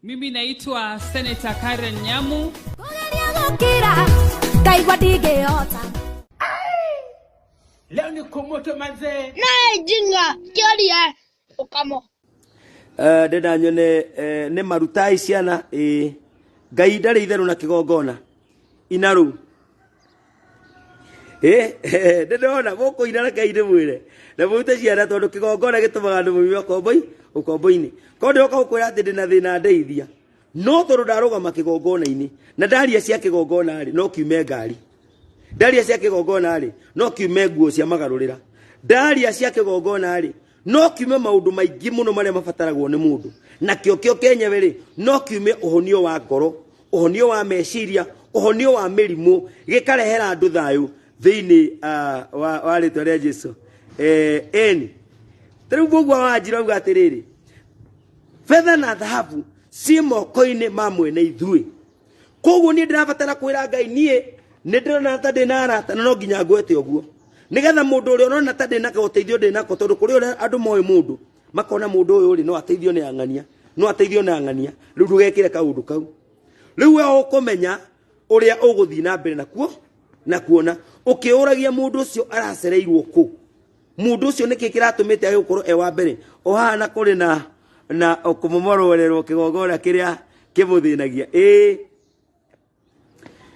Mimi naitwa Senator Karen Nyamu. Kũgeria gũkira ngaigua ndingĩhota. Leo ni kumoto manzee. Naye jinga kĩoria ũkamo. Ndenda nyone nĩ marutai ciana ĩ Ngai ndarĩ itherũ na kĩgongona ina rũu ndĩndona mũkũina rekei ndĩmwĩre na mũrute ciana tondũ kĩgongona gĩtũmaga andũ maume ũkomboi ũkombo-inĩ. Korwo ndĩroka gũkwĩra atĩ ndĩna thĩna ndeithia, no tondũ ndarũgama kĩgongona-inĩ na ndaria cia kĩgongona rĩ, no kiume ngari. Ndaria cia kĩgongona rĩ, no kiume nguo cia magarũrĩra. Ndaria cia kĩgongona rĩ, no kiume maũndũ maingĩ mũno marĩa mabataragwo nĩ mũndũ. Nakĩo kĩo kĩenyewe rĩ, no kiume ũhonio wa ngoro, ũhonio wa meciria, ũhonio wa mĩrimũ, gĩkarehera andũ thayũ thĩinĩ wa rĩtwa rĩa Jesu. Ĩni. Ta rĩu mũgua wa Njira auga atĩrĩrĩ, betha na thahabu ciĩ moko-inĩ ma mwene ithuĩ. Koguo niĩ ndĩrabatara kwĩra Ngai niĩ nĩ ndĩrona ta ndĩna arata na no nginya ngwete ũguo, nĩgetha mũndũ ũrĩa ũrona ta ndĩna ũteithio ndĩnako, tondũ kũrĩ ũrĩa andũ moĩ mũndũ makona mũndũ ũyũ rĩ no ateithio nĩ ang'ania, no ateithio nĩ ang'ania, rĩu ndũgekĩre kaũndũ kau. Rĩu we ũkũmenya ũrĩa ũgũthiĩ na mbere nakuo na kuona ũkĩũragia mũndũ ũcio aracereirwo kũ, mũndũ ũcio nĩkĩ kĩratũmĩte age gũkorwo e wa mbere. O haha na kũrĩ na kũmomororerwo kĩgongona kĩrĩa kĩmũthĩnagia. Ĩĩ,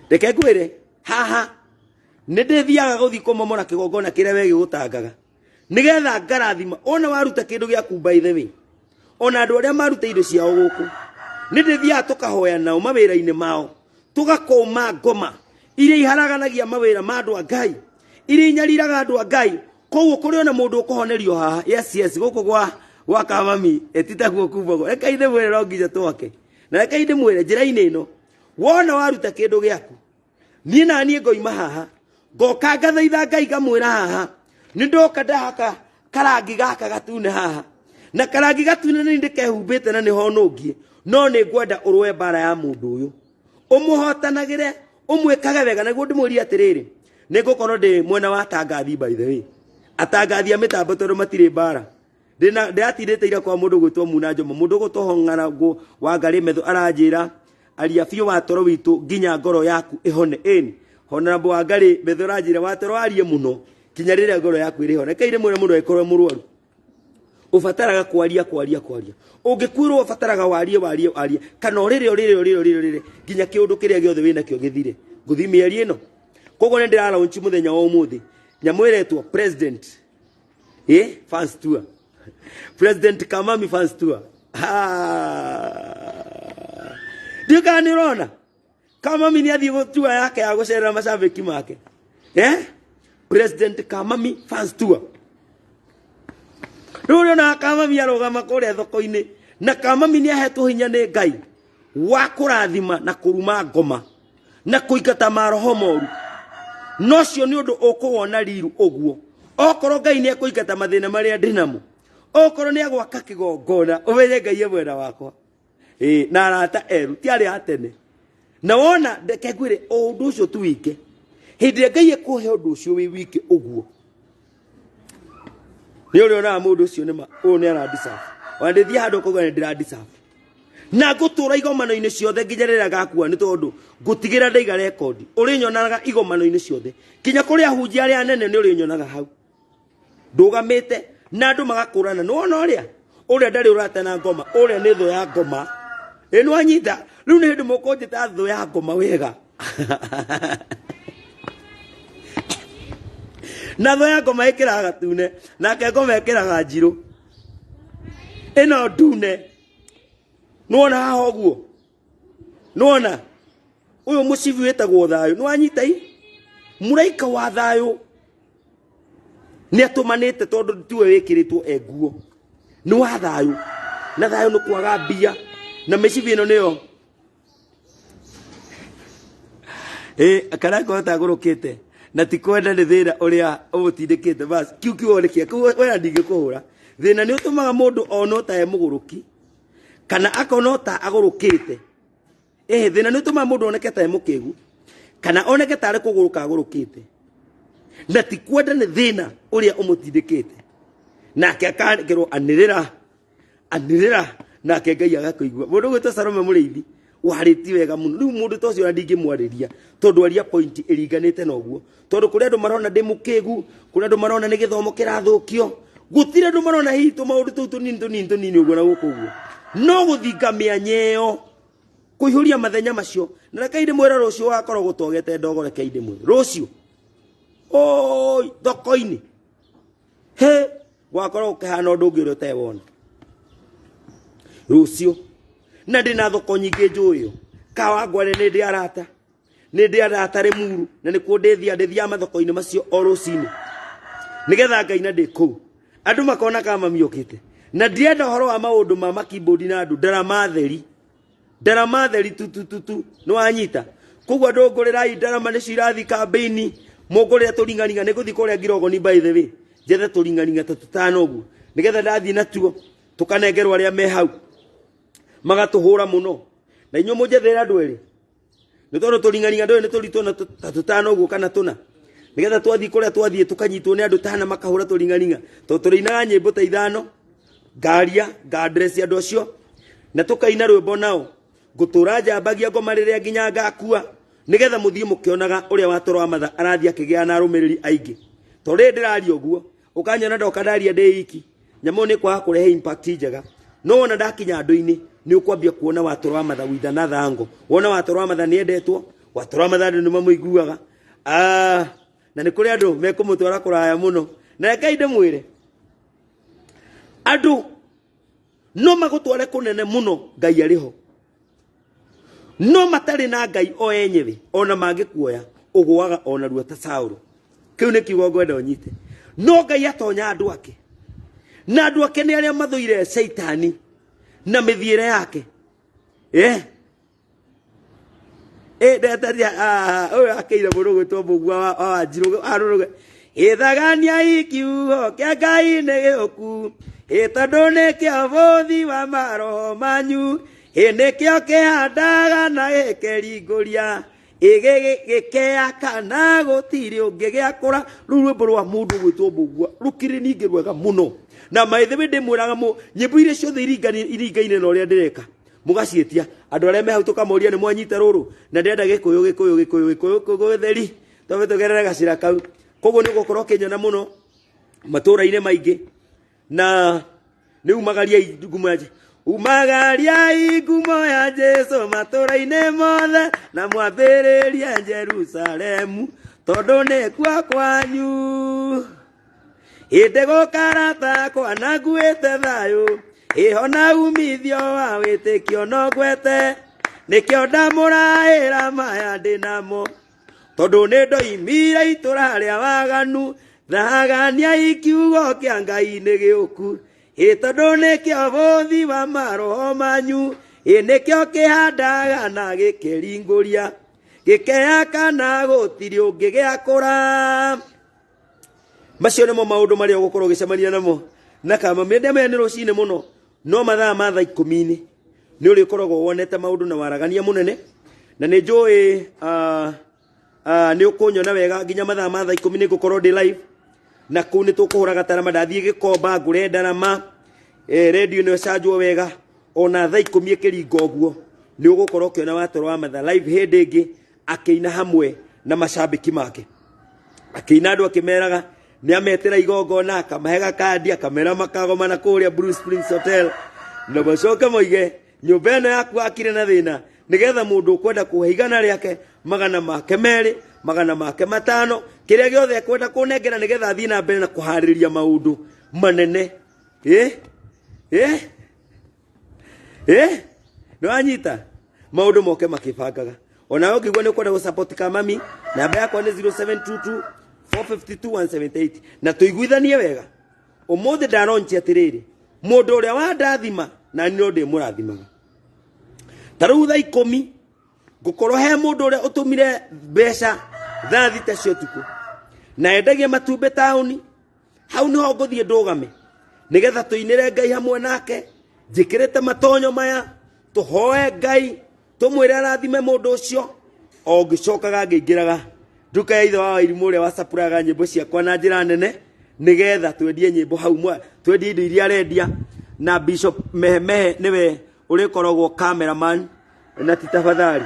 reke ngwĩre haha nĩ ndĩthiaga gũthiĩ kũmomora kĩgongona kĩrĩa we gĩgũtangaga, nĩgetha ngarathima. Ona waruta kĩndũ gĩaku by the way, ona andũ arĩa maruta indo ciao gũkũ, nĩ ndĩthiaga tũkahoya nao mawĩra-inĩ mao, tũgakũma ngoma iria iharaganagia mawĩra ma andũ a Ngai, iria inyariraga andũ a Ngai. Koguo kũrĩ ona mũndũ ũkũhonerio haha. Yes, yes, gũkũ gwa Kamami etitaguo kumagwo. Rekei ndĩmwĩre no nginya twake, na rekei ndĩmwĩre njĩra-inĩ ĩno, wona waruta kĩndũ gĩaku, niĩ na niĩ ngoima haha ngoka ngathaitha Ngai ngamwĩra haha nĩ ndoka ndahaka karangi gaka gatune haha, na karangi gatune nĩ ndĩkehumbĩte na nĩho nũngie, no nĩ ngwenda ũrũe mbara ya mũndũ ũyũ, ũmũhotanagĩre, ũmwĩkage wega. Naguo ndĩmwĩrie atĩrĩrĩ, nĩ ngũkorwo ndĩ mwena wa atangathi by the way, atangathi a mĩtambo tondũ matirĩ mbara. Ndĩratindĩte ira kwa mũndũ gwĩtwo Muna Njomo, mũndũ gwĩtwo Hong'arangũ wa Ngarĩ Methu aranjĩra aria biũ wa toro witũ nginya ngoro yaku ĩhone. Ĩni Honorable wa Ngarĩ Methu aranjĩra wa toro arie mũno kinya rĩrĩa ngoro yaku ĩrĩhone. Reke ndĩmwĩre mũndũ angĩkorwo e mũrwaru ũbataraga kwaria, kwaria, kwaria. Ũngĩkuĩrwo ũbataraga warie, warie, warie, kana ũrĩre, ũrĩre, ũrĩre, ũrĩre, ũrĩre nginya kĩũndũ kĩrĩa gĩothe wĩnakĩo gĩthire. Ngũthiĩ mĩeri ĩno. Koguo nĩ ndĩra launch mũthenya wa ũmũthĩ nyamũ ĩretwo President fans tour, President Kamami fans tour. Ndiũ kana nĩ ũrona Kamami nĩ athiĩ gũtua yake ya gũcerera macambĩki make. President Kamami fans tour. Rĩu ũrĩonaga Kamami arũgama kũrĩa thoko-inĩ, na Kamami nĩ ahetwo hinya nĩ Ngai wa kũrathima na kũruma ngoma na kũingata maroho moru. No cio nĩ ũndũ ũkũwona riru ũguo. Okorwo Ngai nĩ ekũingata mathĩna marĩa ndĩnamo, okorwo nĩ agwaka kĩgongona, ũmenye Ngai e mwena wakwa. Na arata erũ ti arĩa a tene. Na wona reke ngwĩre o ũndũ ũcio tu wike, hĩndĩ ĩrĩa Ngai ekũhe ũndũ ũcio wĩ wike ũguo, nĩ ũrĩonaga mũndũ ũcio nĩma ũyũ nĩ ara deserve. Ona ndĩthiĩ handũ ũkauga nĩ ndĩra deserve. Na ngũtũra igomano-inĩ ciothe nginya rĩrĩa ngakua, nĩ tondũ ngũtigĩra ndaiga rekondi. Ũrĩnyonaga igomano-inĩ ciothe, nginya kũrĩ ahunjia arĩa anene nĩ ũrĩnyonaga hau ndũgamĩte na andũ magakũrana. Nĩ wona ũrĩa ũrĩa ndarĩ ũrata na ngoma, ũrĩa nĩ thũ ya ngoma. Ĩ nĩ wanyita rĩu, nĩ hĩndĩ mũkũnjĩta thũ ya ngoma wega. Na thũ ya ngoma ĩkĩraga gatune, nake ngoma ĩkĩraga njirũ ĩno ndune. Nĩwona haha ũguo, nĩwona ũyũ mũcibi wĩtagwo thayũ, nĩwanyita i mũraika wa thayũ nĩ atũmanĩte, tondũ tiwe wĩkĩrĩtwo e nguo, nĩ wa thayũ, na thayũ nĩ kwaga mbia, na mĩcibi ĩno nĩyo kana ngoro tagũrũkĩte na ti kwenda, nĩ thĩna ũrĩa ũmũtindĩkĩte. Bas kiu kiugo nĩ kĩa wena, ndingĩkũhũra. Thĩna nĩ ũtũmaga mũndũ onwo ta e mũgũrũki kana akonwo ta agũrũkĩte. Thĩna nĩ ũtũmaga mũndũ oneke ta e mũkĩgu kana oneke ta arĩ kũgũrũka agũrũkĩte, na ti kwenda, nĩ thĩna ũrĩa ũmũtindĩkĩte, nake akagerwo anĩrĩra anĩrĩra. Nake Ngai agakũigua. Mũndũ ũgwĩtwo Salome Mũrĩithi warĩtie wega mũno. Rĩu mũndũ ta ũcio ona ndingĩmwarĩria tondũ aria point ĩringanĩte na ũguo. Tondũ kũrĩ andũ marona ndĩ mũkĩgu, kũrĩ andũ marona nĩ gĩthomo kĩrathũkio, gũtirĩ andũ marona hihi tũmaũndũ tũu tũnini tũnini tũnini ũguo na gũkũ ũguo. No gũthinga mĩanya ĩyo, kũihũria mathenya macio, na rekei ndĩmwĩre rũciũ wakorwo gũtogete ndogo, rekei ndĩmwĩre rũciũ oi thoko-inĩ he gwakorwo gũkĩhana ũndũ ũngĩ ũrĩa ũtarĩ wona rũciũ. Na ndĩna thoko nyingĩ njũĩ Kawangware, nĩ ndĩ arata, nĩ ndĩ arata Rĩmuru, na nĩkuo ndĩthiaga, ndĩthiaga mathoko-inĩ macio o rũcinĩ nĩgetha ngaina ndĩ kũu, andũ makona kama mami okĩte. Na ndirenda ũhoro wa maũndũ ma makibodi na andũ ndarama theri, ndarama theri tu tu tu tu, nĩ wanyita. Koguo andũ ngũrĩrai ndarama, nĩcio irathiĩ kambĩini, mũngũrĩre tũring'aring'a. Nĩ ngũthiĩ kũrĩa Ngirogoni, by the way, njethe tũring'aring'a ta tũtano ũguo nĩgetha ndathiĩ natuo tũkanengerwo arĩa me hau magatũhũra mũno. Na inyuĩ mũnjethere andũ erĩ, nĩ tondũ tũring'aring'a ndũĩ nĩ tũritũ na ta tũtano ũguo kana tũna, nĩgetha twathiĩ kũrĩa twathiĩ tũkanyitwo nĩ andũ tana makahũra tũring'aring'a, tondũ tũrĩinaga nyĩmbo ta ithano, ngaria ngandress andũ acio na tũkaina rwĩmbo nao, ngũtũra njambagia ngoma rĩrĩa nginya ngakua, nĩgetha mũthiĩ mũkĩonaga ũrĩa watoro wa matha arathiĩ akĩgĩa na arũmĩrĩri aingĩ. Tondũ rĩrĩ ndĩraria ũguo ũkanyona ndoka ndaria ndĩ iki, nyamũ nĩ kwaga kũrehe impact njega. No wona ndakinya andũ-inĩ, nĩ ũkwambia kuona watoro wa matha with another angle. Wona watoro wa matha nĩ endetwo, watoro wa matha andũ nĩ mamũiguaga. Na nĩ kũrĩ andũ mekũmũtwara kũraya mũno. Na rekei ndĩmwĩre, andũ no magũtware kũnene mũno Ngai arĩ ho, no matarĩ na Ngai o enyewe, ona mangĩkuoya ũgũaga ona rua ta Saũlũ. Kĩu nĩ kiugo ngwenda ũnyite. No Ngai atonya andũ ake, na andũ ake nĩ arĩa mathũire Caitani na mĩthiĩre yake. Ndetaria ũyũ akĩire mũndũ ũgwĩtwo Mũgua wa Wanjirũ arũrũge ĩthagania ikiugo kĩa Ngai nĩ gĩũku, ĩ tondũ nĩkĩo bũthi wa maroho manyu, ĩ nĩkĩo kĩhandaga na gĩkeringũria, ĩ gĩkea kana gũtirĩ ũngĩ gĩakũra. Rũu rwĩmbo rwa mũndũ ũgwĩtwo Mũgua rũkĩrĩ ningĩ rwega mũno. Na by the way ndĩmwĩraga nyĩmbo iria ciothe iringaine na ũrĩa ndĩreka mũgaciĩtia andũ arĩa me hau, tũkamoria nĩ mwanyita rũrũ. Na ndĩrenda gĩkũyũ, gĩkũyũ, gĩkũyũ, gĩkũyũ gĩtheri, twambe tũgerere gacĩra kau. Koguo nĩ ũgũkorwo ũkĩnyona mũno matũũra-inĩ maingĩ. Na nĩ umagariai ngumo ya umagariai ngumo ya Jesu matũũra-inĩ mothe, na mwambĩrĩrie Jerusalemu, tondũ nĩkuo kwanyu. Hĩndĩ gũkarata kwa na nguĩte thayũ, ĩho na umithio wa wĩtĩkio no ngwete, nĩkĩo ndamũraĩra maya ndĩnamo, tondũ nĩ ndoimire itũra rĩa waganu. Thagania kiugo kĩa Ngai nĩ gĩũku, ĩ tondũ nĩkĩo bũthi wa maroho manyu, ĩ nĩkĩo kĩhandaga na gĩkĩringũria, gĩkea kana gũtirĩ ũngĩ gĩakũra. Macio nĩmo maũndũ marĩa ũgũkorwo ũgĩcemania namo na kama mĩndĩ maya. Nĩ rũcinĩ mũno, no mathaa ma thaa ikũmi-inĩ nĩ ũrĩkoragwo wonete maũndũ na waragania mũnene. Na nĩ njũĩ nĩ ũkũnyona wega nginya mathaa ma thaa 10 nĩ ngũkorwo ndĩ live, na kũu nĩ tũkũhũra gatarama. Ndathiĩ Gĩkomba ngũre ndarama, redio ĩno ĩcanjwo wega. Ona thaa 10 ĩkĩringa ũguo nĩ ũgũkorwo ũkĩona watoro wa matha live hĩndĩ ĩngĩ, akĩina hamwe na macambĩki make, akĩina andũ akĩmeraga nĩ ametĩra igongona, akamahe gakandi, akamera makagomana kũrĩa Blue Springs Hotel, na macoke moige nyũmba ĩno yaku wakire na thĩna, nĩgetha mũndũ ũkwenda kũhe 100 rĩake, 200, 500, kĩrĩa gĩothe ekwenda kũnengera, nĩgetha athiĩ na mbere na kũharĩrĩria maũndũ manene. Nĩ wanyita maũndũ moke makĩbangaga. Onawe ũngĩigua nĩ ũkwenda gũsupport kamami, namba yakwa nĩ 0722 452 178. Na tũiguithanie wega, ũmũthĩ ndaronchi atĩrĩrĩ, mũndũ ũrĩa wandathima na niĩ no ndĩmũrathimaga. Ta rĩu thaa 10 ngũkorwo he mũndũ ũrĩa ũtũmire mbeca thaa 6 cia ũtukũ na endagia matumbĩ taũni hau, nĩho ngũthiĩ ndũgame nĩgetha tũinĩre Ngai hamwe nake, njĩkĩrĩte matonyo maya, tũhoe Ngai tũmwĩre arathime mũndũ ũcio. O ngĩcokaga ngĩingĩraga nduka ya ithe wa Wairimũ ũrĩa wacapuraga nyĩmbo ciakwa na njĩra nene, nĩgetha twendie nyĩmbo hau, twendie indo iria arendia. Na Bishop Mehemehe nĩwe ũrĩkoragwo cameraman na ti tafadhali.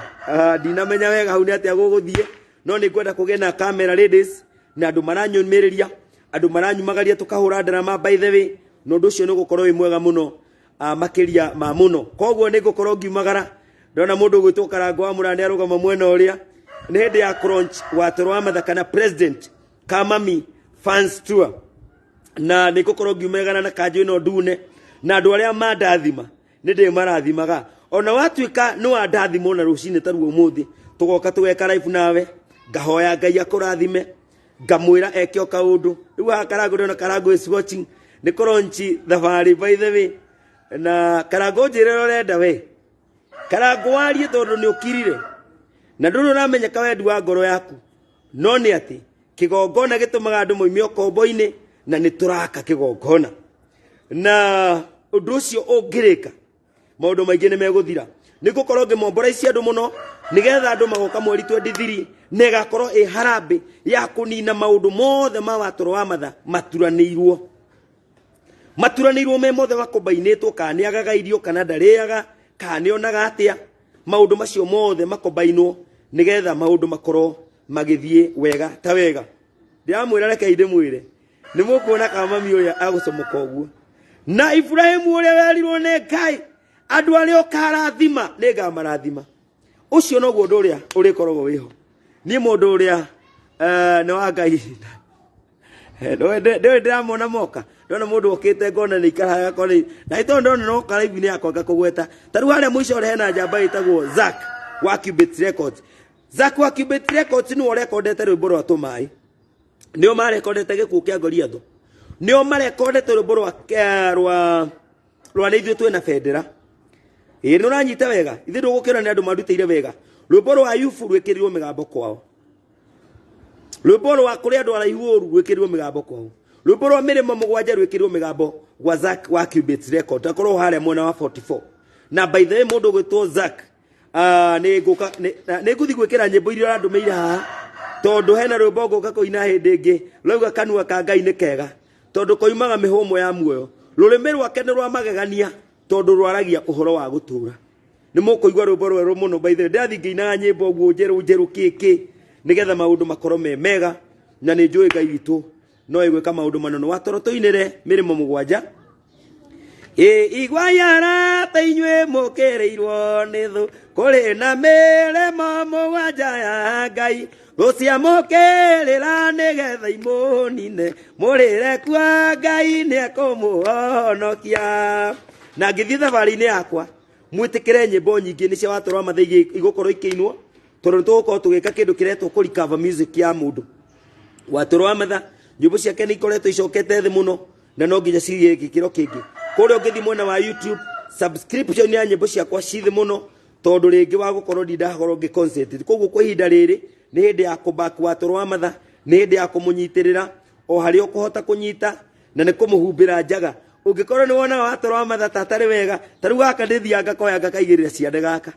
Ndinamenya wega hau nĩ atĩa gũgũthiĩ, no nĩ ngwenda kũgĩe na camera ladies na andũ maranyũmĩrĩria, andũ maranyumagaria tũkahũra ndarama by the way, na ũndũ ũcio nĩ ũgũkorwo wĩ mwega mũno, makĩria ma mũno. Koguo nĩ ngũkorwo ngiumagara, ndona mũndũ ũgwĩtwo Karango wa Mũraya nĩ arũgama mwena ũrĩa, nĩ hĩndĩ ya launch wa Toro wa Mathaka na President Kamami Fans Tour, na nĩ ngũkorwo ngiumagara na kanjũ ĩno ndune, na andũ arĩa mandathima nĩ ndĩmarathimaga. Ona watuĩka nĩ wandathimwo na rũcinĩ ta ruo ũmũthĩ, tũgoka tũgeka live nawe, ngahoya Ngai akũrathime, ngamwĩra eke o kaũndũ. Rĩu haha Karango ndĩrona Karango is watching, nĩ kũronchi thabarĩ by the way. Na Karango njĩre ũrĩa ũrenda we, Karango warie tondũ nĩ ũkirire na ndũrĩ ũramenyeka wendi wa ngoro yaku, no nĩ atĩ kĩgongona gĩtũmaga andũ moime ũkombo-inĩ, na nĩ tũraka kĩgongona, na ũndũ ũcio ũngĩrĩka maũndũ maingĩ nĩ megũthira. Nĩ ngũkorwo ngĩmombora ici andũ mũno nĩgetha andũ magoka mweri 23, na ĩgakorwo ĩ harambĩ ya kũnina maũndũ mothe ma Watoro wa Matha maturanĩirwo, maturanĩirwo me mothe makombainĩtwo, kana nĩ agaga irio kana ndarĩaga kana nĩ onaga atĩa, maũndũ macio mothe makombainwo nĩgetha maũndũ makorwo magĩthiĩ wega ta wega. Ndĩramwĩra, rekei ndĩmwĩre, nĩ mũkuona kamami ũrĩa agũcomoka ũguo na Ibrahimu ũrĩa werirwo nĩ Ngai, andũ arĩa ũkarathima nĩ ngamarathima. Ũcio noguo ũndũ ũrĩa ũrĩkoragwo wĩho. Niĩ mũndũ ũrĩa nĩ wa Ngai ndĩrĩ ndĩramona moka, ndona mũndũ okĩte ngona nĩ ikara agakorwo nĩ na ĩtondũ ndona no karaibu-inĩ yakwa ngakũgweta. Ta rĩu harĩa mũico ũrĩa hena njamba ĩtagwo Zack wa Cubit Records. Zack wa Cubit Records nĩwe ũrekondete rwĩmbo rwa Tũmaĩ, nĩo marekondete gĩkuũ kĩa Goliath, nĩo marekondete rwĩmbo rwa rwa rwa nĩ ithuĩ twĩna bendera. Ĩĩ nĩ ũranyita wega, ithuĩ ndũgũkĩona nĩ andũ marutĩire wega. Rwĩmbo rwa Ayubu rwĩkĩrirwo mĩgambo kwao, rwĩmbo rwa kũrĩ andũ araihu ũru rwĩkĩrirwo mĩgambo kwao, rwĩmbo rwa mĩrĩmo mũgwanja rwĩkĩrirwo mĩgambo gwa Zack wa Cubit Record, akorwo harĩa mwena wa 44. Na by the way, mũndũ ũgwĩtwo Zack, nĩ ngũka nĩ ngũthiĩ gwĩkĩra nyĩmbo iria ũrandũmĩire haha, tondũ hena rwĩmbo ngũka kũina hĩndĩ ĩngĩ rwauga kanua ka Ngai nĩ kega tondũ koimaga mĩhũmũ ya muoyo, rũrĩmĩ rwake nĩ rwa magegania tondũ rwaragia ũhoro wa gũtũũra. Nĩ mũkũigua rwĩmbo rwerũ mũno by the way, ndĩrathiĩ ngĩinaga nyĩmbo ũguo njerũ njerũ kĩkĩ nĩgetha maũndũ makorwo me mega, na nĩ njũĩ Ngai witũ no ĩgwĩka maũndũ manono. Watoro tũinĩre mĩrĩmo mũgwanja. Ĩ igua yarata inyuĩ mũkĩrĩirwo nĩ thũ, kũrĩ na mĩrĩmo mũgwanja ya Ngai, thũ ciamũkĩrĩra nĩgetha imũnine, mũrĩre kua Ngai nĩ ekũmũhonokia. Na ngĩthiĩ thabarĩ-inĩ yakwa, mwĩtĩkĩre nyĩmbo nyingĩ nĩ cia Watoro wa Matha igũkorwo ikĩinwo, tondũ nĩ tũgũkorwo tũgĩka kĩndũ kĩretwo kũ recover music ya mũndũ. Watoro wa Matha nyĩmbo ciake nĩ ikoretwo icokete thĩ mũno, na no nginya cigĩe gĩkĩro kĩngĩ. Kũrĩa ũngĩthiĩ mwena wa YouTube, subscription ya nyĩmbo ciakwa ci thĩ mũno, tondũ rĩngĩ wa gũkorwo ndindakorwo ngĩ concentrate. Koguo kwa ihinda rĩrĩ nĩ hĩndĩ ya kũ-back Watoro wa Matha, nĩ hĩndĩ ya kũmũnyitĩrĩra o harĩa ũkũhota kũnyita, na nĩ kũmũhumbĩra njaga. Ũngĩkorwo nĩ wonaga Watoro wa Matha ta atarĩ wega, ta rĩu gaka ndĩthiaga ngakoya ngakaigĩrĩra ciande gaka.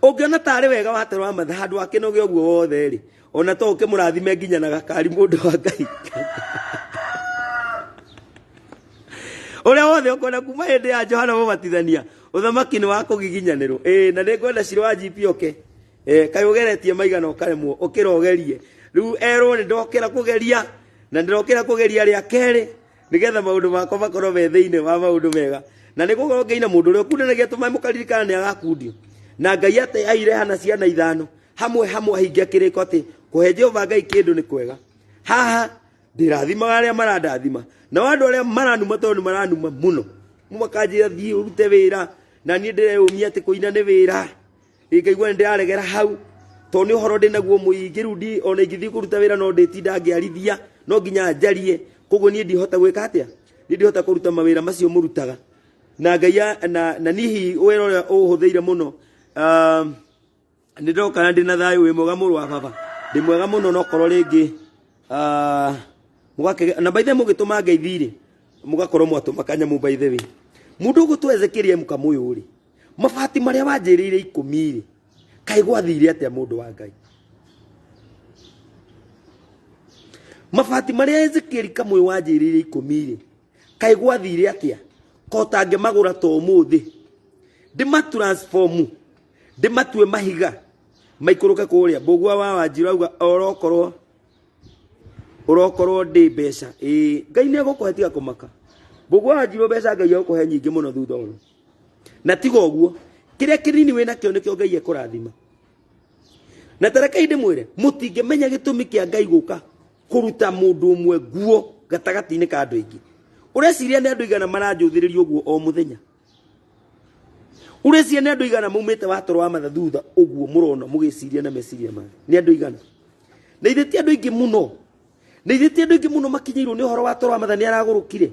Ũngĩona tarĩ wega Watoro wa Matha handũ akĩnoge ũguo wothe rĩ, ona to ũkĩmũrathime nginya na gakari, mũndũ wa Ngai ũrĩa wothe ũkwenda. Kuma hĩndĩ ya Johana Mũbatithania ũthamaki nĩ wa kũgiginyanĩrwo. Ĩĩ, na nĩ ngwenda Ciro wa GP oke. Kaĩ ũgeretie maigana ũkaremwo, ũkĩra ũgerie rĩu. Erwo nĩ ndokĩra kũgeria, na ndĩrokĩra kũgeria rĩa kerĩ nĩgetha maũndũ makwa makorwo me thĩinĩ wa maũndũ mega, na nĩ gũkorwo ngĩina mũndũ ũrĩa ũkundanagia tũmaĩ mũkaririkana nĩ agakundio na Ngai atĩ aire hana ciana ithano hamwe hamwe ahingia kĩrĩko atĩ kũhe Jehova Ngai kĩndũ nĩ kwega. Haha ndĩrathimaga arĩa marandathima, nao andũ arĩa maranuma, tondũ nĩ maranuma mũno, makanjĩra thiĩ ũrute wĩra, na niĩ ndĩreyũmia atĩ kũina nĩ wĩra, ngaigua nĩ ndĩraregera hau tondũ nĩ ũhoro ndĩ naguo mũingĩ. Rĩu ndi ona ingĩthiĩ kũruta wĩra no ndĩtinda ngĩarithia, no nginya njarie. Koguo niĩ ndihota gwĩka atĩa, niĩ ndihota kũruta mawĩra macio mũrutaga na Ngai na nihi wĩra ũrĩa ũhũthĩire mũno. Nĩ ndoka na ndĩna thayũ. Wĩ mwega mũrũ wa baba? Ndĩ mwega mũno, no korwo rĩngĩ na by the way mũgĩtũma ngeithi rĩ, mũgakorwo mwatũma kanyamũ. By the way, mũndũ ũgũtwo Ezekiel Mũkamũyũ rĩ, mabati marĩa wanjĩrĩire 10 rĩ, kaĩ gwathire atĩa, mũndũ wa Ngai? Mabati marĩa Ezekiel Kamũyũ wanjĩrĩire 10 rĩ, Kaĩ gwathire atĩa? Ko ũtangĩmagũra ta ũmũthĩ, ndĩmatransform, ndĩmatue mahiga maikũrũke kũrĩa. Mbũgua wa Wanjiru auga orokorwo ũrokorwo ndĩ mbeca. Ĩĩ, Ngai nĩ egũkũhe, tiga kũmaka. Mbũgua wa Wanjiru, mbeca Ngai egũkũhe nyingĩ mũno thutha ũyũ. Na tiga ũguo, kĩrĩa kĩnini wĩna kĩo nĩkĩo Ngai ekũrathima. Na tarekei ndĩmwĩre, mũtingĩmenya gĩtũmi kĩa Ngai gũka kũruta mũndũ ũmwe nguo gatagatĩ-inĩ ka andũ aingĩ. Ũreciria nĩ andũ igana maranjũthĩrĩria ũguo o mũthenya? Ũreciria nĩ andũ igana maumĩte watoro wa matha thutha ũguo mũrona mũgĩciria na meciria manyu? Nĩ andũ igana? Na ithe ti andũ aingĩ mũno. Na ithe ti andũ aingĩ mũno makinyĩirwo nĩ ũhoro wa toro wa matha nĩ aragũrũkire.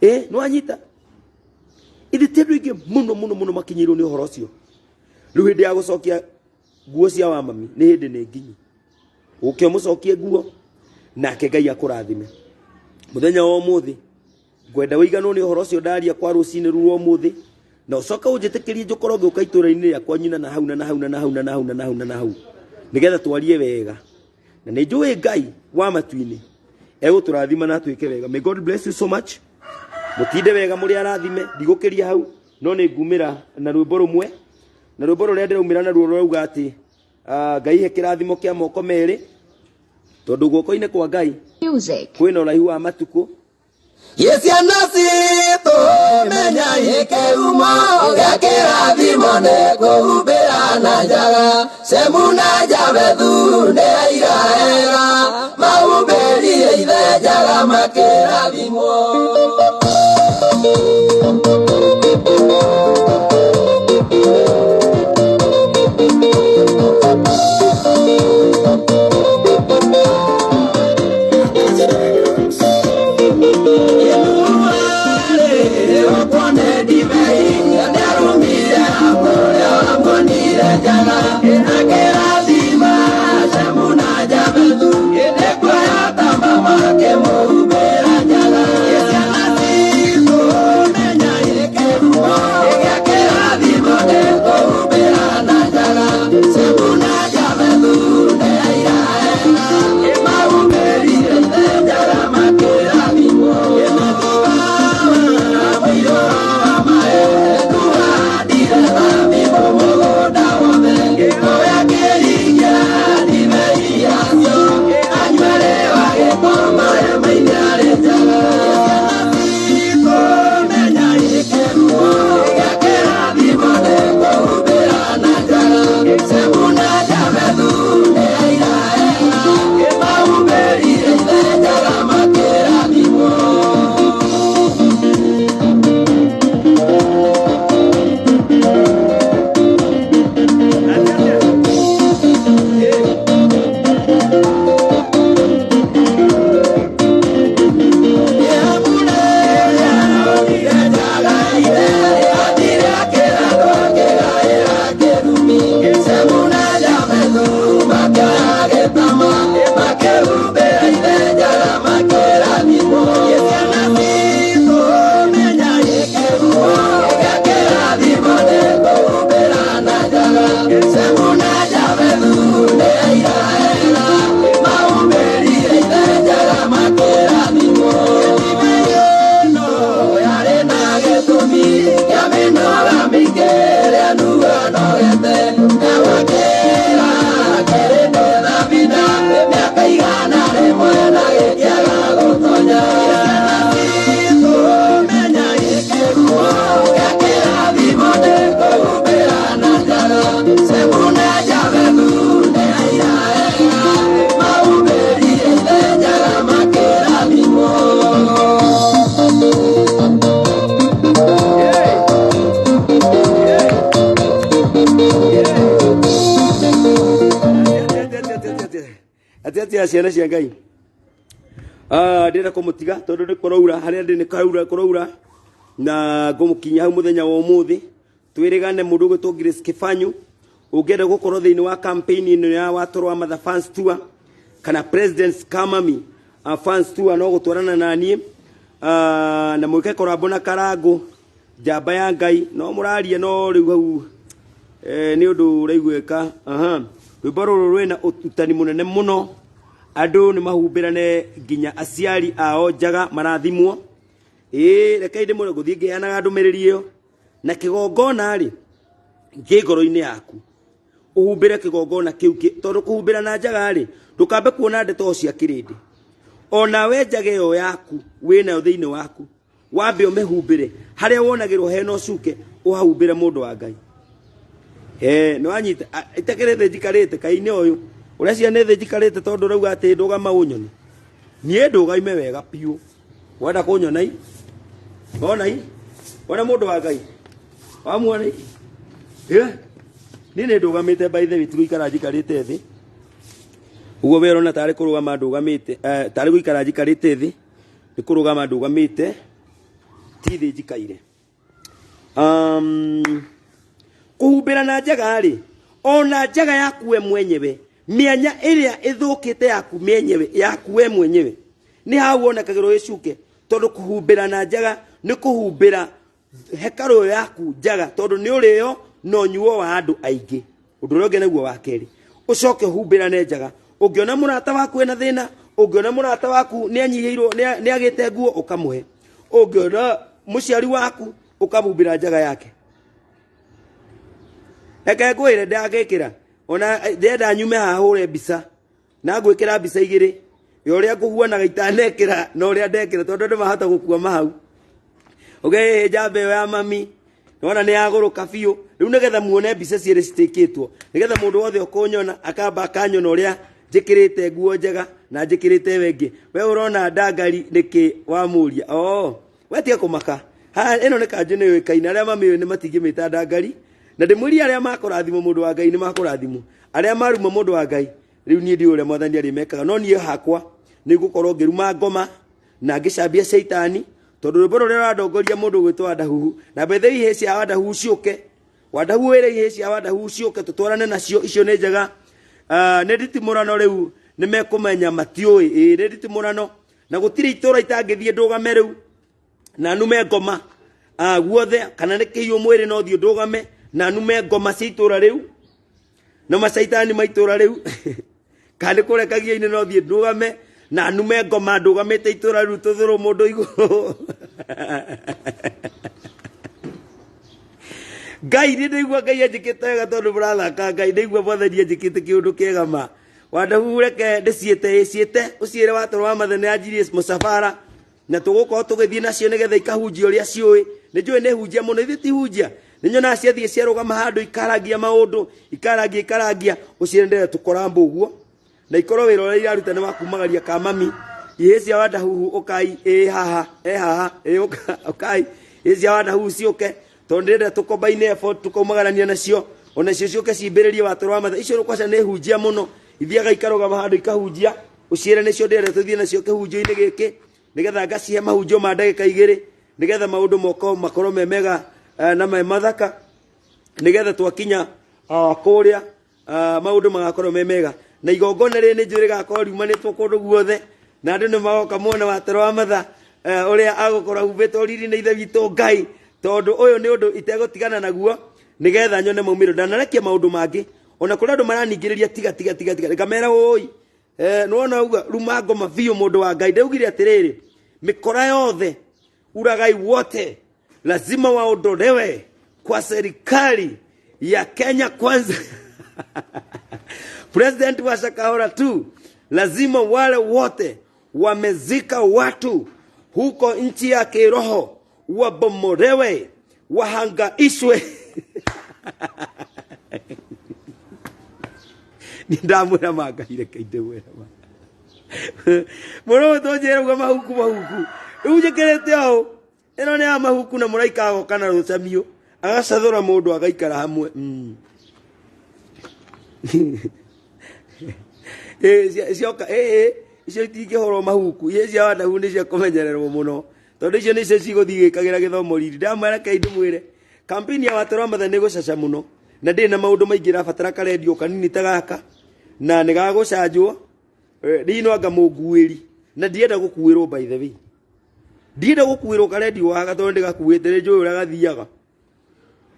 Nĩ wanyita? Ithe ti andũ aingĩ mũno mũno mũno makinyĩirwo nĩ ũhoro ũcio. Rĩu hĩndĩ ya gũcokia nguo cia wa mami nĩ hĩndĩ nĩ nginyu. Ũke ũmũcokie nguo nake Ngai akũrathime. Mũthenya wa ũmũthĩ ngwenda ũiganwo nĩ ũhoro ũcio ndaria kwa rũcinĩ rũu ũmũthĩ, na ũcoke ũnjĩtĩkĩrie njũkorwo ngĩũka itũũra-inĩ rĩakwa nyina na hau na na hau na na hau na na hau na na hau na na hau, nĩgetha twarie wega. Na nĩ njũĩ Ngai wa matu-inĩ egũtũrathima na atwĩke wega. May God bless you so much. Mũtinde wega mũrĩ arathime. Ndigũkĩria hau, no nĩ ngumĩra na rwĩmbo rũmwe, na rwĩmbo rũrĩa ndĩraumĩra naruo rũrauga atĩ Ngai he kĩrathimo kĩa moko merĩ, tondũ guoko-inĩ kwa Ngai kwĩna ũraihu wa matukũ. Ye ciana citũ menya kĩhumo gĩa kĩrathimo nĩ kũhumbĩra na njaga. Semu na Jabethu nĩ aira ega, mahumbĩrire ithe njaga makĩrathimwo. Atia ciana cia Ngai. Ndĩrenda kũmũtiga tondũ nĩ kũraura, harĩa ndĩ nĩ kũraura, kũraura na ngũmũkinyia hau mũthenya wa ũmũthĩ. Twĩrĩgane mũndũ ũgwĩtwo Grace Kĩbanyu, ũngĩenda gũkorwo thĩinĩ wa campaign ĩno ya Watoro wa Mother Fans Tour kana President's Kamami Fans Tour, no gũtwarana na niĩ na mwĩke korambo na Karangũ njamba ya Ngai. No mũraria no rĩu hau nĩ ũndũ ũraiguĩka. Aha, rwĩmbo rũrũ rwĩna ũrutani mũnene mũno. Andũ nĩ mahumbĩrane nginya aciari ao njaga marathimwo. Ĩĩ, rekei ndĩmwĩre ngũthiĩ ngĩheanaga ndũmĩrĩri ĩyo. Na kĩgongona rĩ, kĩ ngoro-inĩ yaku. Ũhumbĩre kĩgongona kĩu tondũ kũhumbĩra na njaga rĩ, ndũkambe kuona ndeto cia kĩrĩndĩ. Onawe njaga ĩyo yaku wĩnayo thĩinĩ waku, wambe ũmĩhumbĩre harĩa wonagĩrwo hena ũcuke, ũhahumbĩre mũndũ wa Ngai. Nĩ wanyita, itakĩrĩ thĩ njikarĩte kai-inĩ ũyũ ũreciria nĩ thĩ njikarĩte tondũ ũrauga atĩ ndũgama ũnyone. Niĩ ndũgaime wega biũ. Wenda kũnyona i? Wona i? Wona mũndũ wa Ngai? Wamuona i? Niĩ nĩ ndũgamĩte by the way, ti gũikara njikarĩte thĩ. Ũguo we ũrona tarĩ kũrũgama ndũgamĩte, tarĩ gũikara njikarĩte thĩ, nĩ kũrũgama ndũgamĩte, ti thĩ njikaire. Kũhumbĩra na njaga rĩ, ona njaga yaku we mwenyewe, mĩanya ĩrĩa ĩthũkĩte yaku mwenyewe, yaku we mwenyewe, nĩ hau wonekagĩrwo ĩcuke, tondũ kũhumbĩra na njaga nĩ kũhumbĩra hekarũ yaku njaga, tondũ nĩ ũrĩo na ũnyuo wa andũ aingĩ. Ũndũ ũrĩa ũngĩ naguo wa kerĩ, ũcoke ũhumbĩrane njaga. Ũngĩona mũrata waku ena thĩna, ũngĩona mũrata waku nĩ anyihĩirwo, nĩ agĩte nguo, ũkamũhe. Ũngĩona mũciari waku, ũkamumbĩra njaga yake. Reke ngwĩre ndangĩkĩra, ona ndĩrenda nyume haha hũre mbica, na ngwĩkĩra mbica igĩrĩ, ya ũrĩa ngũhuanaga itanekĩra na ũrĩa ndekĩra, tondũ andũ mahota gũkua mahau. Ũgeĩhĩnja njamba ĩyo ya mami, nĩwona nĩ yagũrũka biũ. Rĩu nĩgetha muone mbica cierĩ citĩkĩtwo, nĩgetha mũndũ wothe ũkũnyona akamba akanyona ũrĩa njĩkĩrĩte nguo njega na njĩkĩrĩte ĩyo ĩngĩ. We ũrona ndangari nĩkĩ wamũria? Oh, we tiga kũmaka. Haha ĩno nĩ kanjũ nĩ yũĩkaine, arĩa mamĩũĩ nĩ matingĩmĩta ndangari. Na ndĩmwĩrie arĩa makũrathimwo mũndũ wa Ngai nĩ makũrathimwo, arĩa maruma mũndũ wa Ngai rĩu niĩ ndiũĩ ũrĩa mwathani arĩmekaga, no niĩ hakwa nĩ ngũkorwo ngĩruma ngoma na ngĩcambia caitani, tondũ rwĩmbo rũrĩa rũrandongoria mũndũ ũgwĩtwo Wandahuhu, na bethe ihĩ cia Wandahuhu ciũke, Wandahuhu wĩre ihĩ cia Wandahuhu ciũke tũtwarane nacio, icio nĩ njega. Nĩ nditimũrano rĩu nĩ mekũmenya matiũĩ, ĩĩ nĩ nditimũrano, na gũtirĩ itũra itangĩthiĩ ndũgame rĩu na nume ngoma guothe, kana nĩ kĩiyũ mwĩrĩ no thiĩ ndũgame na nume ngoma cia itũra rĩu na macaitani ma itũra rĩu, kana nĩ kũrekagia-inĩ no thiĩ ndũgame na nume ngoma ndũgamĩte itũra rĩu tũthũrũ mũndũ igũrũ. Ngai nĩ ndaigua Ngai anjĩkĩte wega tondũ mũrathaka Ngai, ndaigua mwathani anjĩkĩte kĩũndũ kĩega ma. Wandahuhu reke ndĩciĩte, ĩciĩte ũciĩre watoro wa mathe nĩ anjirie mũcabara, na tũgũkorwo tũgĩthiĩ nacio nĩgetha ikahunjia ũrĩa ciũĩ. Nĩ njũĩ nĩ hunjia mũno, ithuĩ ti hunjia. Nĩ nyonaga ciathiĩ ciarũgama handũ ikarangia maũndũ, ikarangia, ikarangia, ũciĩre ndĩrenda tũkorambo ũguo, na ikorwo wĩra ũrĩa iraruta nĩ wa kumagaria ka mami. Ihĩ cia Wandahuhu ũkai, ĩ haha, e haha, ĩ ũka, ũkai. Ihĩ cia Wandahuhu ciũke, tondũ ndĩrenda tũkombaine effort tũkaumagarania nacio, onacio ciũke cimbĩrĩrie watoro wa matha. Icio kwaca nĩ hunjia mũno, ithiaga ikarũgama handũ ikahunjia, ũciĩre nĩcio ndĩrenda tũthiĩ nacio kĩhunjio-inĩ gĩkĩ, nĩgetha ngacihe mahunjio ma ndagĩka igĩrĩ, nĩgetha maũndũ moko makorwo me mega na me mathaka, nĩgetha twakinya kũrĩa maũndũ magakorwo me mega. Na igongona rĩrĩ nĩ njũĩ rĩgakorwo riumanĩtwo kũndũ guothe, na andũ nĩ magoka mone watoro wa matha ũrĩa agũkorwo ahumbĩtwo riri nĩ Ithe witũ Ngai, tondũ ũyũ nĩ ũndũ itegũtigana naguo, nĩgetha nyone maumĩrĩro. Ndanarekia maũndũ mangĩ, ona kũrĩ andũ maraningĩrĩria tiga, tiga, tiga, tiga, ngamera ũi. Nĩwona uga ruma ngoma biũ mũndũ wa Ngai. Ndaugire atĩrĩrĩ, mĩkora yothe uragai wote lazima waondolewe kwa serikali ya Kenya Kwanza. President wa Shakahola tu, lazima wale wote wamezika watu huko nchi ya kiroho wabomolewe, wahangaishwe. Ndamwĩra mangaire kainde mwĩra ma. Mũrũ tũnjĩre uga mahuku mahuku. Rĩu njĩkĩrĩte ũũ, ĩno nĩ ya mahuku na mũraika agoka na rũcamio, agacathũra mũndũ agaikara hamwe. Cioka, icio itingĩhũrwo mahuku, icio cia Wandahuhu nĩ cia kũmenyererwo mũno, tondũ icio nĩcio cigũthiĩ igĩkagĩra gĩthomo riri. Ndamwĩra reke ndĩmwĩre, kampeni ya watoro wa matha nĩ gũcaca mũno, na ndĩrĩ na maũndũ maingĩ, ĩrabatara karendio kanini ta gaka, na nĩ gagũcanjwo. Niĩ no anga mũnguĩri, na ndienda gũkuĩrwo by the way. Ndienda gũkuĩrwo karendio gaka tondũ ndĩgakuĩte, nĩ njũĩ ũrĩa gathiaga.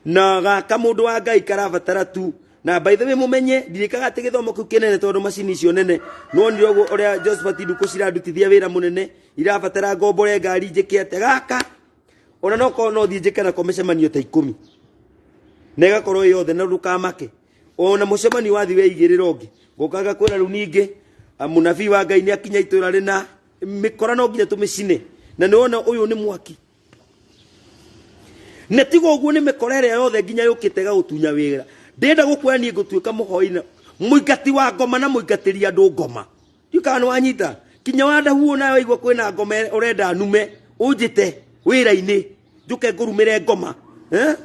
Na gaka mũndũ wa Ngai karabatara tu Na by the way mumenye ndirikaga atä gä thomo kä u kä nene tondå macini icio nene nonire å guo å rä a Josephat Nduku cirandutithia wä ra må nene irabatara ngombore ngari njä ke atä gaka ona no korwo no thiä njä ke nako mä cemanio ta 10 na ĩgakorwo yothe na ndũkamake ona mũcemanio wathi weigĩrĩra ũngĩ ngũkaga kwĩra rĩu ningĩ mũnabii wa Ngai nĩ akinya itũra rĩna mĩkora no nginya tũmĩcine na nĩ wona ũyũ nĩ mwaki na tiga ũguo nĩ mĩkora ĩrĩa yothe nginya yũkĩte ĩgagũtunya wĩra ndĩrenda gũkuoya niĩ ngũtuĩka mũhoi na mũingati wa ngoma na mũingatĩri andũ ngoma ndiũkaga nĩ wanyita kinya wandahuo nawe waigua kwĩna ngoma ũrenda nume ũnjĩte wĩra-inĩ njũke ngũrumĩre ngoma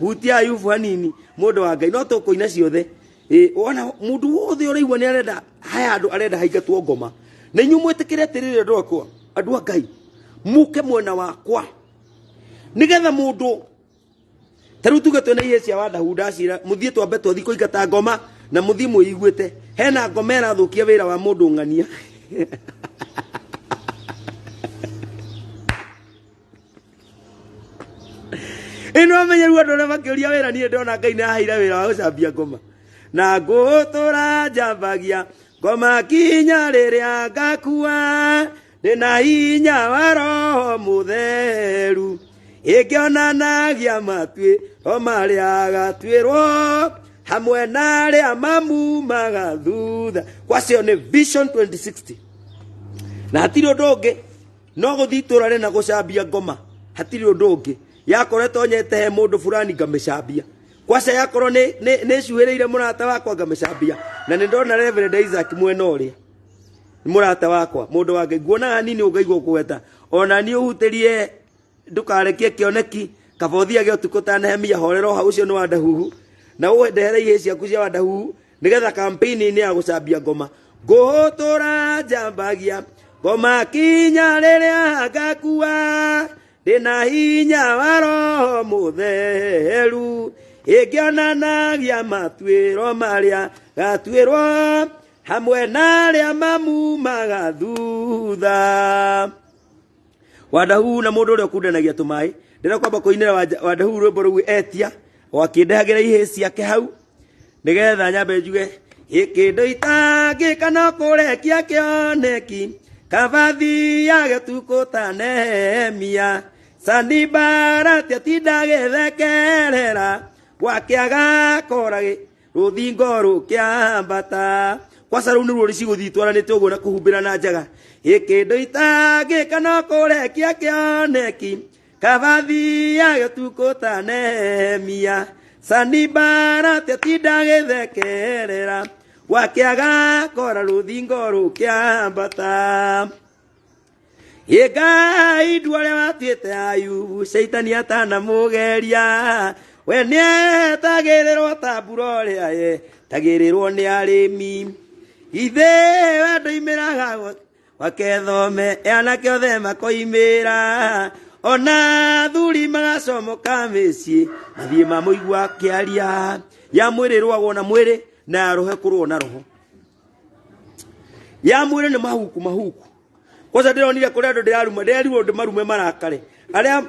hutia Ayubu hanini mũndũ wa Ngai no tũkũina ciothe. Wona mũndũ wothe ũraigua nĩ arenda haya andũ arenda haingatwo ngoma na inyuĩ mwĩtĩkĩre atĩrĩrĩ andũ akwa andũ a Ngai mũke mwena wakwa nĩgetha mũndũ ta rĩu tuge twĩna ihĩĩ cia Wandahu ndacira mũthiĩ twambe twathiĩ kũingata ngoma na mũthiĩ mwĩiguĩte hena ngoma ĩrathũkia wĩra wa mũndũ ng'ania. Ĩno amenyeru andũ arĩa makĩũria wĩra niĩ ndona Ngai nĩ aheire wĩra wa gũcambia ngoma na ngũtũra njambagia ngoma kinya rĩrĩa ngakua ndĩna hinya wa Roho Mũtheru ĩngĩonanagia matuĩro marĩa gatuĩrwo hamwe na arĩa mamumaga thutha. Kwacio nĩ Vision 2060 na hatirĩ ũndũ ũngĩ no gũthiĩ itũra rĩna gũcambia ngoma hatirĩ ũndũ ũngĩ yakorwo ĩtonyete he mũndũ fulani ngamĩcambia kwaca yakorwo nĩ cuhĩrĩire mũrata wakwa ngamĩcambia na nĩ ndona Reverend Isaac mwena ũrĩa nĩ mũrata wakwa mũndũ wa Ngai nguonaga nini ũngaigua kũgweta ona niĩ ũhutĩrie ndũkarekie kĩoneki kaba ũthiage ũtukũ ta Nehemia horera hau ũcio nĩ Wandahuhu na ũndehere ihĩĩ ciaku cia Wandahuhu nĩgetha campaign-inĩ ya gũcambia ngoma ngũtũra njambagia ngoma kinya rĩrĩa ngakua ndĩna hinya wa Roho Mũtheru ĩngĩonanagia matuĩro marĩa gatuĩrwo hamwe na arĩa mamumaga thutha. Wandahu na mũndũ ũrĩa ũkundanagia tũmaĩ ndĩrenda kwamba kũinĩra Wandahu rwĩmbo rũu etia o akĩndehagĩra ihĩĩ ciake hau nĩgetha nyambe njuge ĩkĩndũ itangĩka no kũrekia kĩoneki kaba thiage ũtukũ ta Nehemia Sanibarati atindagĩthekerera gwakĩaga kora rũthingo rũkĩambata kwaca rũu nĩruo rĩcigũthiĩ twaranĩte ũguo na kũhumbĩra na njaga ĩkĩndũ itangĩka no kũrekia kĩoneki kaba thiage ũtukũ ta Nehemia Sanibarati atindagĩthekerera gwakĩaga kora rũthingo rũkĩambata. Ngai ndua ũrĩa watuĩte Ayubu Caitani atanamũgeria we nĩetagĩrĩrwo ta mbura ũrĩa yetagĩrĩrwo nĩ arĩmi ithe we ndoimĩraga gwake thome anake othe makoimĩra ona thuri magacomoka mĩciĩ mathiĩ mamũigua akĩaria ya mwĩrĩ ĩrũagwo na mwĩrĩ na ya roho ĩkũrũo na roho ya mwĩrĩ nĩ mahuku mahuku kwanza ndĩronire kũrĩ andũ ndĩraruma ndĩrerirwo ndĩmarume marakare arĩa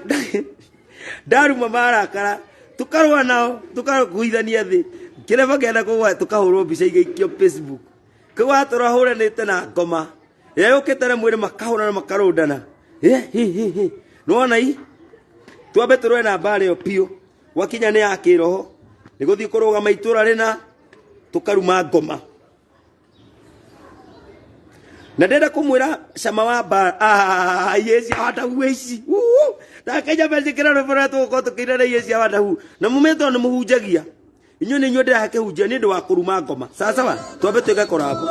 ndaruma marakara tũkarũa nao tũkaguithania thĩ kĩreba kĩenda kũgwa tũkahũrwo mbica igaikio Facebook kĩu watũra hũranĩte na ngoma ĩrĩa yũkĩte na mwĩrĩ makahũrana makarũndana nĩwona i twambe tũrũe na mbara ĩyo biũ gwakinya nĩ ya kĩroho nĩ gũthiĩ kũrũgama itũra rĩna tũkaruma ngoma na ndĩrenda kũmwĩra cama wa mbara ihĩĩ cia Wandahu ici ndakenya mbenjĩkĩra rwĩmbo rũrĩa tũgũkorwo tũkĩina na ihĩĩ cia Wandahu na mũmenye tondũ nĩ mũhunjagia inyuĩ nĩ inyuĩ ndĩrahe kĩhunjia nĩ ũndũ wa kũruma ngoma sawa sawa twambe twĩke korambo.